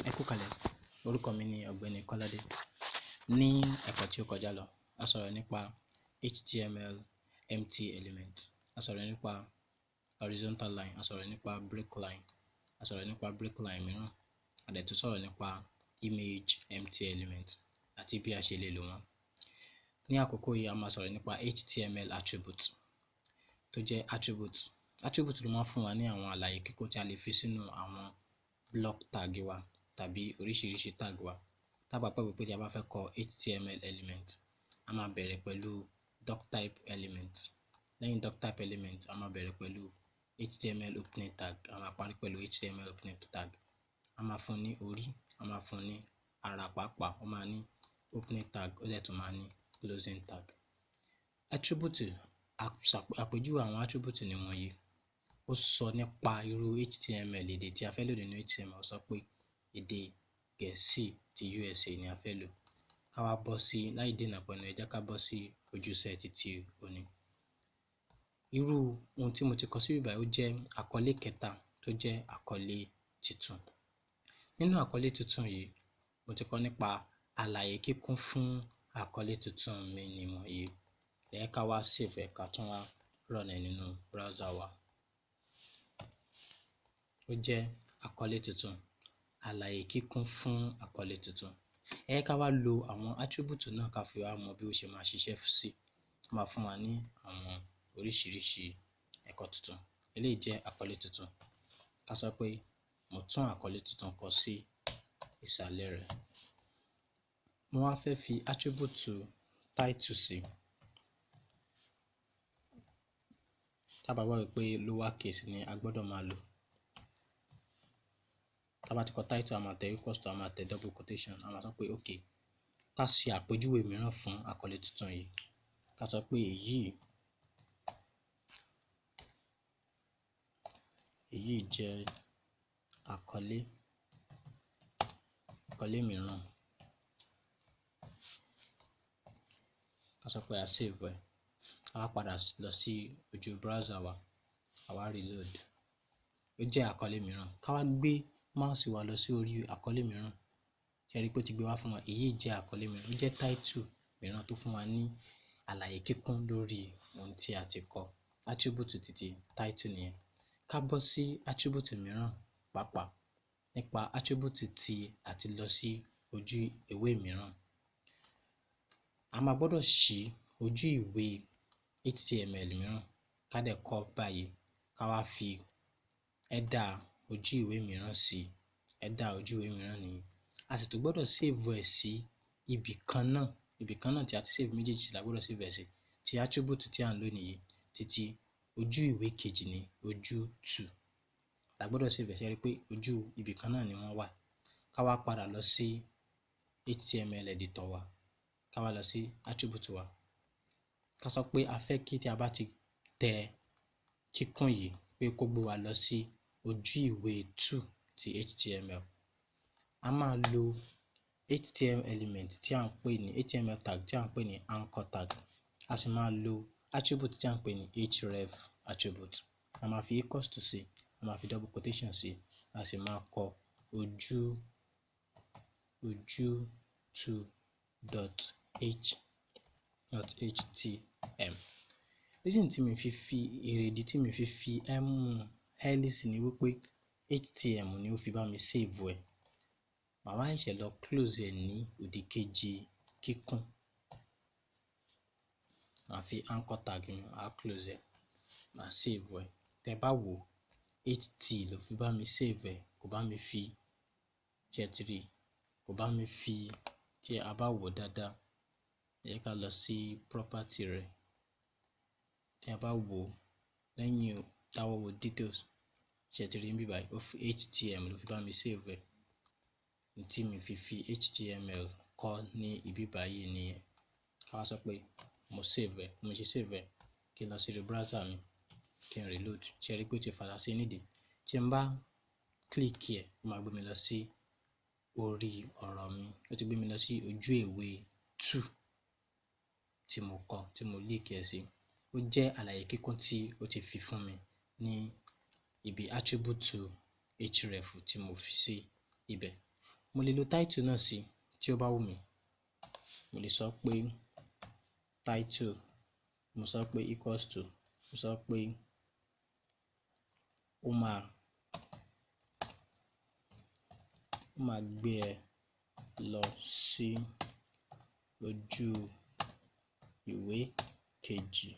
Ẹ kú kalẹ̀, orúkọ mi ni Ọ̀gbẹ́ni Kọ́ládé. Ní ẹ̀kọ́ tí ó kọjá lọ, a sọ̀rọ̀ nípa HTML empty element, a sọ̀rọ̀ nípa horizontal line, a sọ̀rọ̀ nípa break line, a sọ̀rọ̀ nípa break line mìíràn, a dẹ̀ tún sọ̀rọ̀ nípa image empty element àti bí a ṣe lè lò wọ́n. Ní àkókò yìí, a máa sọ̀rọ̀ nípa HTML attribute tó jẹ́ attribute. Attribute ló máa ń fún wa ní àwọn àlàyé kíkún tí a lè fi sínú àwọn block tag wa tàbí oríṣiríṣi tag wa. Tá bá gbàgbé pé tí a bá fẹ́ kọ HTML element, a máa bẹ̀rẹ̀ pẹ̀lú doctype element. Lẹ́yìn doctype element, a máa bẹ̀rẹ̀ pẹ̀lú HTML opening tag, a máa parí pẹ̀lú HTML opening tag. A máa fún ní orí, a máa fún ní ara pàápàá, ó máa ní opening tag, ó dẹ̀ tún máa ní closing tag. Attribute, àpèjúwe àwọn attribute nìwọ̀nyí. Ó sọ nípa irú HTML èdè tí a fẹ́ lò nínú HTML. Ó sọ pé èdè Gẹ̀ẹ́sì ti USA ni a fẹ́ lò. Ká wá bọ́ sí láì dènà pẹ̀lú, ẹ jẹ́ ká bọ́ sí ojúṣe títí òní. Irú ohun tí mo ti kọ síbí báyìí ó jẹ́ àkọlé kẹta tó jẹ́ àkọlé tuntun. Nínú àkọlé tuntun yìí, mo ti kọ nípa àlàyé kíkún fún àkọlé tuntun mi nìwọ̀nyí. Ẹ jẹ́ ká wá save ẹ̀, ká tún wá run ẹ̀ nínú browser wa. Ó jẹ́ àkọlé tuntun, àlàyé kíkún fún àkọlé tuntun. Ẹ jẹ́ ká wá lo àwọn attribute náà ká fi wá mọ bí ó ṣe máa ṣiṣẹ́ sí. Ó máa fún wa ní àwọn oríṣiríṣi ẹ̀kọ́ tuntun. Eléyìí jẹ́ àkọlé tuntun. Ká sọ pé mo tún àkọlé tuntun kọ sí ìsàlẹ̀ rẹ̀. Mo wá fẹ́ fi attribute title sí. Tá bá gbàgbé pé lower case ni a gbọ́dọ̀ máa lò. Tá bá ti kọ title, a máa tẹ equals to, a máa tẹ double quotation, a máa sọ pé okay, ká ṣe àpèjúwe mìíràn fún àkọlé tuntun yìí. Ká sọ pé èyí jẹ́ àkọlé, àkọlé mìíràn. Ká sọ pé a save ẹ̀. A wá padà lọ sí ojú browser wa, a wá reload. Ó jẹ́ àkọlé mìíràn. Ká wá gbé mouse wa lọ sí orí àkọlé mìíràn. Ṣé ẹ rí pé ó ti gbé wá fún wa? Èyí jẹ́ àkọlé mìíràn. Ó jẹ́ title mìíràn tó fún wa ní àlàyé kíkún lórí ohun tí a ti kọ. Attribute titi title nìyẹn. Ká bọ́ sí attribute mìíràn pàápàá nípa attribute tí a ti lọ sí ojú ìwé mìíràn. A máa gbọ́dọ̀ ṣí ojú ìwé HTML mìíràn, ká dẹ̀ kọ báyìí, ká wá fi header ojú ìwé mìíràn sí. Header ojú ìwé mìíràn nìyí. A sì tún gbọ́dọ̀ save ẹ̀ sí ibì kan náà. Ibì kan náà tí a ti save méjèèjì la gbọ́dọ̀ save ẹ̀ sí. Ti attribute tí à ń lò nìyí, títí ojú ìwé kejì ní ojú two la gbọ́dọ̀ save ẹ̀. Ṣé ẹ rí pé ojú ibì kan náà ni wọ́n wà? Ká wá padà lọ sí HTML editor wa. Ká wá lọ sí attribute wa. Ká sọ pé a fẹ́ kí tí a bá ti tẹ kíkún yìí pé kó gbé wa lọ sí ojú ìwé two ti HTML. A máa lo HTML element tí à ń pè ní HTML tag tí à ń pè ní anchor tag. A sì máa lo attribute tí à ń pè ní href attribute. A máa fi equals to sí, a máa fi double quotation sí, a sì máa kọ ojú ojú two dot h dot htm. Reason tí mi fi fi èrèdí tí mi fi fi m l sí ni wípé HTML ni ó fi bá mi save ẹ̀. Màá wá ṣẹ̀ṣẹ̀ lọ close ẹ̀ ní òdìkejì kíkún. Màá fi anchor tag mi, màá close ẹ̀, màá save ẹ̀. Tẹ bá wò, HT ló fi bá mi save ẹ̀, kò bá mi fi jet3, kò bá mi fi. Tí a bá wò dáadáa, ẹ jẹ́ ká lọ sí property rẹ̀. Tí a bá wò lẹ́yìn tá wá wo details, ṣé ẹ ti rí níbí báyìí? Ó fi HTML ló fi bá mi save ẹ̀. Tí mi fi fi HTML kọ́ ní ibi báyìí nìyẹn. Ká wá sọ pé mo save ẹ̀, mo ṣe save ẹ̀, kí n lọ sí browser mi, kí n reload. Ṣé ẹ rí pé ó ti fàlà sí nídìí? Tí n bá click ẹ̀, ó máa gbé mi lọ sí orí ọ̀rọ̀ mi. Ó ti gbé mi lọ sí ojú ìwé two tí mo kọ, tí mo link ẹ̀ sí. Ó jẹ́ àlàyé kíkún tí ó ti fi fún mi ní ibi attribute href tí mo fi sí ibẹ̀. Mo lè lo title náà sí tí ó bá wù mí. Mo lè sọ pé title, mo sọ pé equals to, mo sọ pé ó máa gbé ẹ lọ sí ojú ìwé kejì.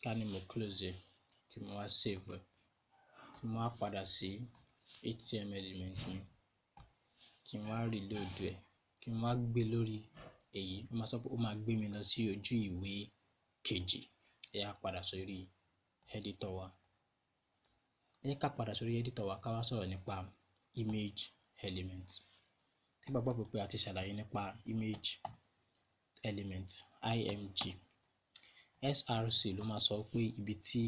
Ká ní mo close ẹ, kí mo wá save ẹ, kí mo wá padà sí HTML element mi, kí n wá reload ẹ, kí n wá gbé lórí èyí. Ó máa sọ pé ó máa gbé mi lọ sí ojú ìwé kejì. Ẹ yá padà sórí editor wa. Ẹ jẹ́ ká padà sórí editor wa ká wá sọ̀rọ̀ nípa image element. Tí bá gbàgbé pé a ti ṣàlàyé nípa image element img. src ló máa sọ pé ibi tí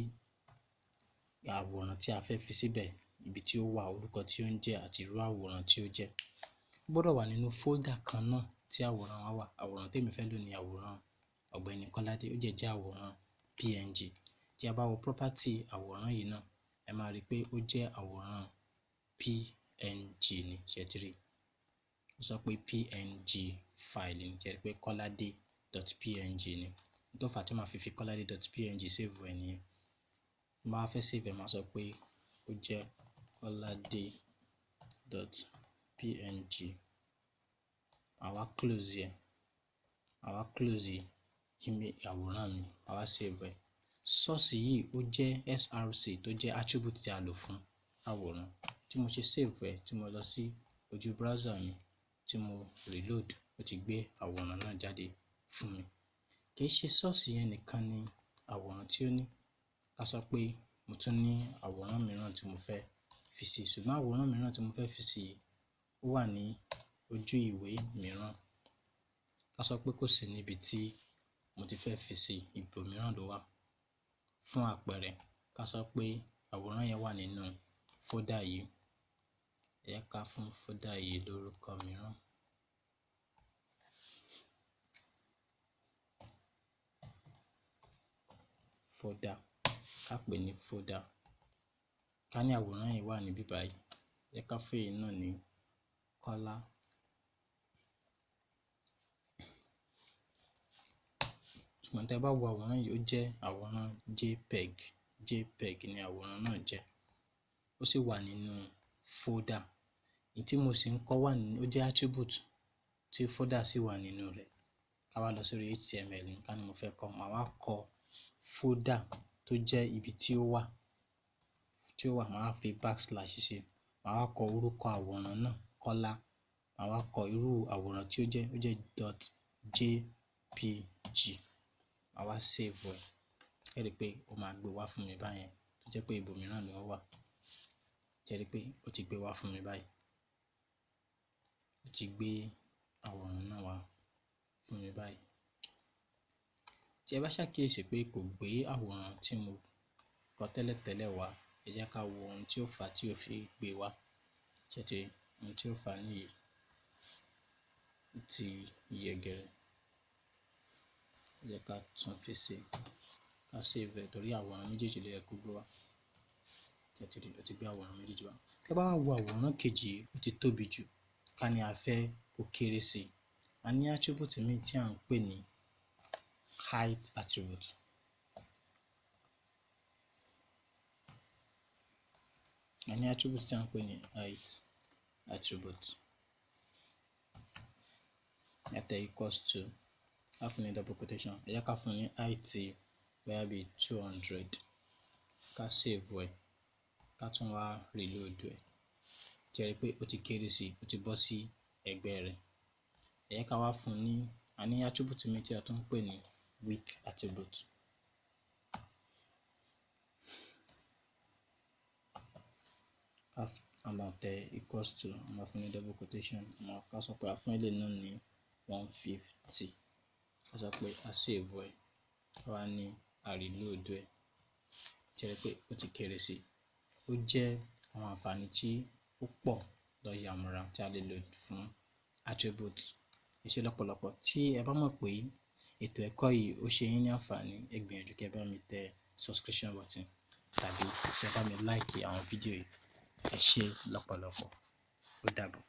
àwòrán tí a fẹ́ fi síbẹ̀, ibi tí ó wà, orúkọ tí ó ń jẹ́ àti irú àwòrán tí ó jẹ́. Ó gbọ́dọ̀ wà nínú folder kan náà tí àwòrán wa wà. Àwòrán tèmi fẹ́ lò ní àwòrán Ọ̀gbẹ́ni Kọ́ládé, ó jẹ́ àwòrán PNG. Tí a bá wo property àwòrán yìí náà, ẹ máa rí pé ó jẹ́ àwòrán PNG ni. Ṣé ẹ ti rí? Ó sọ pé PNG file ni, ṣé ẹ rí pé kọ́ládé.png ni. Tó fà á tí màá fi kọ́ládé.png save ẹ nìyẹn. Tí mo bá fẹ́ save ẹ, màá sọ pé ó jẹ́ kọ́ládé.png. Màá wá close ẹ, màá wá close àwòrán mi, màá wá save ẹ. Source yìí ó jẹ́ src tó jẹ́ attribute tí a lò fún àwòrán. Tí mo ṣe save ẹ, tí mo lọ sí ojú browser mi, tí mo reload, ó ti gbé àwòrán náà jáde fún mi. Kì í ṣe source yẹn nìkan ni àwòrán tí ó ní. Ká sọ pé mo tún ní àwòrán mìíràn tí mo fẹ́ fi sí, ṣùgbọ́n àwòrán mìíràn tí mo fẹ́ fi sí ó wà ní ojú ìwé mìíràn. Ká sọ pé kò sí níbi tí mo ti fẹ́ fi sí, ibòmíràn ló wà. Fún àpẹẹrẹ, ká sọ pé àwòrán yẹn wà nínú folder yìí. Ẹ jẹ́ ká fún folder yìí lórúkọ mìíràn. Folder, ká pè ní folder. Ká ní àwòrán yìí wà níbí báyìí. Ẹ jẹ́ ká fún èyí náà ní Kọ́lá. Ṣùgbọ́n tí ẹ bá wo àwòrán yìí, ó jẹ́ àwòrán JPEG. JPEG ni àwòrán náà jẹ́. Ó sì wà nínú folder. Èyí tí mo sì ń kọ́ wà nínú, ó jẹ́ attribute tí folder sì wà nínú rẹ̀. Ká wá lọ sórí HTML, ká ní mo fẹ́ kọ́, màá wá kọ folder tó jẹ́ ibi tí ó wà, màá fi backslash sí, màá wá kọ orúkọ àwòrán náà, Kọ́lá. Màá wá kọ irú àwòrán tí ó jẹ́, ó jẹ́ .jpg. Màá wá save ẹ. Ẹ rí i pé ó máa gbé wá fún mi báyẹn, tó jẹ́ pé ibòmíràn ló wà. Ṣé ẹ rí i pé ó ti gbé wá fún mi báyìí? Ó ti gbé àwòrán náà wá fún mi báyìí. Tí ẹ bá ṣàkíyèsí pé kò gbé àwòrán tí mo kọ tẹ́lẹ̀tẹ́lẹ̀ wá, ẹ jẹ́ ká wo ohun tí ó fà á tí ó fi gbé wá. Ṣé ẹ ti rí? Ohun tí ó fà á nìyí. Ó ti yẹgẹrẹ. Ẹ jẹ́ ká tún fi sí, ká save ẹ torí àwòrán méjèèjì ló yẹ kó gbé wá. Ṣé ẹ ti rí? Ó ti gbé àwòrán méjèèjì wá. Tí ẹ bá wá wo àwòrán kejì, ó ti tóbi jù. Ká ní a fẹ́ kó kéré sí i. A ní attribute míì tí à ń pè ní height attribute. A ní attribute tí à ń pè ní height attribute. Ẹ tẹ equals to, á fún ní double quotation. Ẹ jẹ́ ká fún ní height bóyá bí 200. Ká save ẹ, ká tún wá reload ẹ. Ṣé ẹ rí pé ó ti kéré sí i, ó ti bọ́ sí ẹ̀gbẹ́ rẹ̀. Ẹ jẹ́ ká wá fún ní, a ní attribute míì tí a tún ń pè ní width attribute. A máa tẹ equals to, a máa fún ní double quotation, a máa ká sọ pé a fún eléyìí náà ní 150. Ká sọ pé a save ẹ, ká wá ní a reload ẹ. Ṣé ẹ rí pé ó ti kéré sí i? Ó jẹ́ àwọn àǹfààní tí ó pọ̀ lọ yàmúra tí a lè lò fún attribute. Ẹ ṣé lọ́pọ̀lọpọ̀. Tí ẹ bá mọ̀ pé ètò ẹ̀kọ́ yìí ó ṣe yín ní àǹfààní, ẹ gbìyànjú kí ẹ bá mi tẹ subscription button. tàbí kí ẹ bá mi like àwọn fídíò yìí. Ẹ ṣé lọ́pọ̀lọpọ̀. Ó dàbọ̀.